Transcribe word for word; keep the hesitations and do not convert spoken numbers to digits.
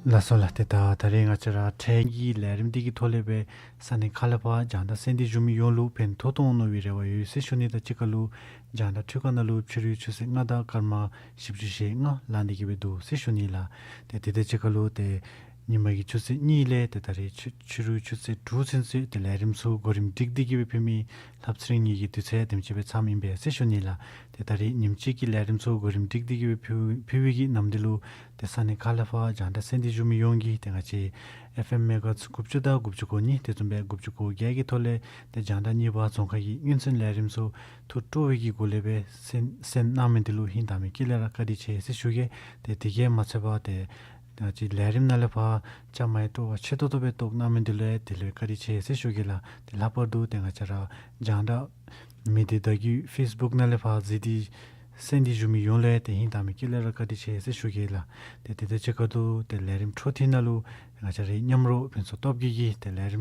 ལགས་སོ་ལགས། ཏེ་ད་ད་རེས་ང་བཅས་ར་འཕྲལ་གྱི་ལས་རིམ་འདི་གི་ཐོག་ལས་སྦེ་ས་གནས་ཁག་ལས་ཕར་རྒྱང་བསྒྲགས་གསན་ཏེ་བཞུགས་མི་ཡོངས་ལུ་ཕན་ཐོགས་ཐོགས་འོང་མནོ་བའི་རེ་བ་ཡོད་ཟེར་ཞུ་ནི་དང་གཅིག་ཁར་ལུ་རྒྱང་བསྒྲགས་འཕྲུལ་ཁང་ནང་ལུ་ཕྱི་རུའི་ཆུ་ཚོད་ལྔ་དང་སྐར་མ་བཞི་བཅུ་ཞེ་ལྔ་ལང་སྟེ་གི་སྦེ་འདུག་ཟེར་ཞུ་ནི་ལགས། ཏེ་དེ་དང་གཅིག་ཁར་ལུ་ཏེ་ཉིན་མ་གི་ཆུ་ཚོད་གཉིས་ལས་ཏེ་ད་རེས་ཕྱི་ཕྱི་རུའི་ཆུ་ཚོད་དྲུག་ཚུན་ཚོད་ཏེ་ལས་རིམ་ཚུ་གོ་རིམ་སྒྲིག་སྟེ་གི་སྦེ་ཕུལ་མི་ལྷགཔ་ཚེ་རིང་ངེ་གི་དུས་ཚོད་དེམ་ཅིག་སྦེ་ཚངམ་ཨིན་པས་ཟེར་ཞུ་ནི་ལགས། ཏེ་ད་རེས་ཉིནམ་གཅིག་གི་ལས་རིམ་ཚུ་གོ་རིམ་སྒྲིག་སྟེ་གི་སྦེ་ཕུལ་ཕུལ་བའི་གི་ནམ་དུས་ལུ་ཏེ་ས་གནས་ཁག་ལས་ཕར་རྒྱང་བསྒྲགས་གསན་ཏེ་བཞུགས་མི་ཡོངས་ཀྱིས་ཏེ་ང་བཅས་ཨེཕ་ཨེམ་མེ་གྷ་ཧརཊཛ་དགུ་བཅུ་དང་དགུ་བཅུ་གོ་གཉིས་དེ་བཟུམ་སྦེ་དགུ་བཅུ་གོ་བརྒྱད་ཀྱི་ཐོག་ལས་ཏེ་རྒྱང་བསྒྲགས་གཉིས་པ་རྫོང་ཁ་གི་སྔོན་ཚུན་ལས་རིམ་ཚུ་ཐུགས་སྤྲོ་བའི་གི་སྒོ་ལས་སྦེ་གསན་གསན་གནང་མི་འདི་ལུ་ཧིང་དྭངས་མའི་དཀྱིལ་ལས་ར་བཀའ་དྲིན་ཆེ་ཟེར་ཞུ་གེ། ཏེ་དེ་གིས་མ་ཚད་པར་ཏེ་ང་བཅས་ལས་རིམ་ནང་ལས་ཕར་བཅའ་མར་སྤྲོ་བ་ཆེ་ཏོག་ཏོ་སྦེ་གཏོགས་གནང་མི་འདི་ལུ་ཡང་དེ་ལུ་བཀའ་དྲིན་ཆེ་ཟེར་ཞུ་གེ་ལགས། ཏེ་ལྷག་པར་དུ་ཏེ་ང་བཅས་ར་རྒྱང་བསྒྲགས་མི་སྡེ་བརྡ་བརྒྱུད་ཕེསི་བུཀ་ནང་ལས་ཕར་གཟིགས་ཏེ་གསན་ཏེ་བཞུགས་མི་ཡོངས་ལུ་ཡང་ཏེ་ཧིང་དྭངས་མའི་དཀྱིལ་ལས་ར་བཀའ་དྲིན་ཆེ་ཟེར་ཞུ་གེ་ལགས། ཏེ་དེ་དང་གཅིག་ཁར་ལུ་ཏེ་ལས་རིམ་འཕྲོ་མཐུད་ནང་ལུ་ང་བཅས་རའི་མཉམ་རོགས་ཕུན་ཚོགས་སྟོབས་རྒྱས་ཀྱིས་ཏེ་ལས་རིམ་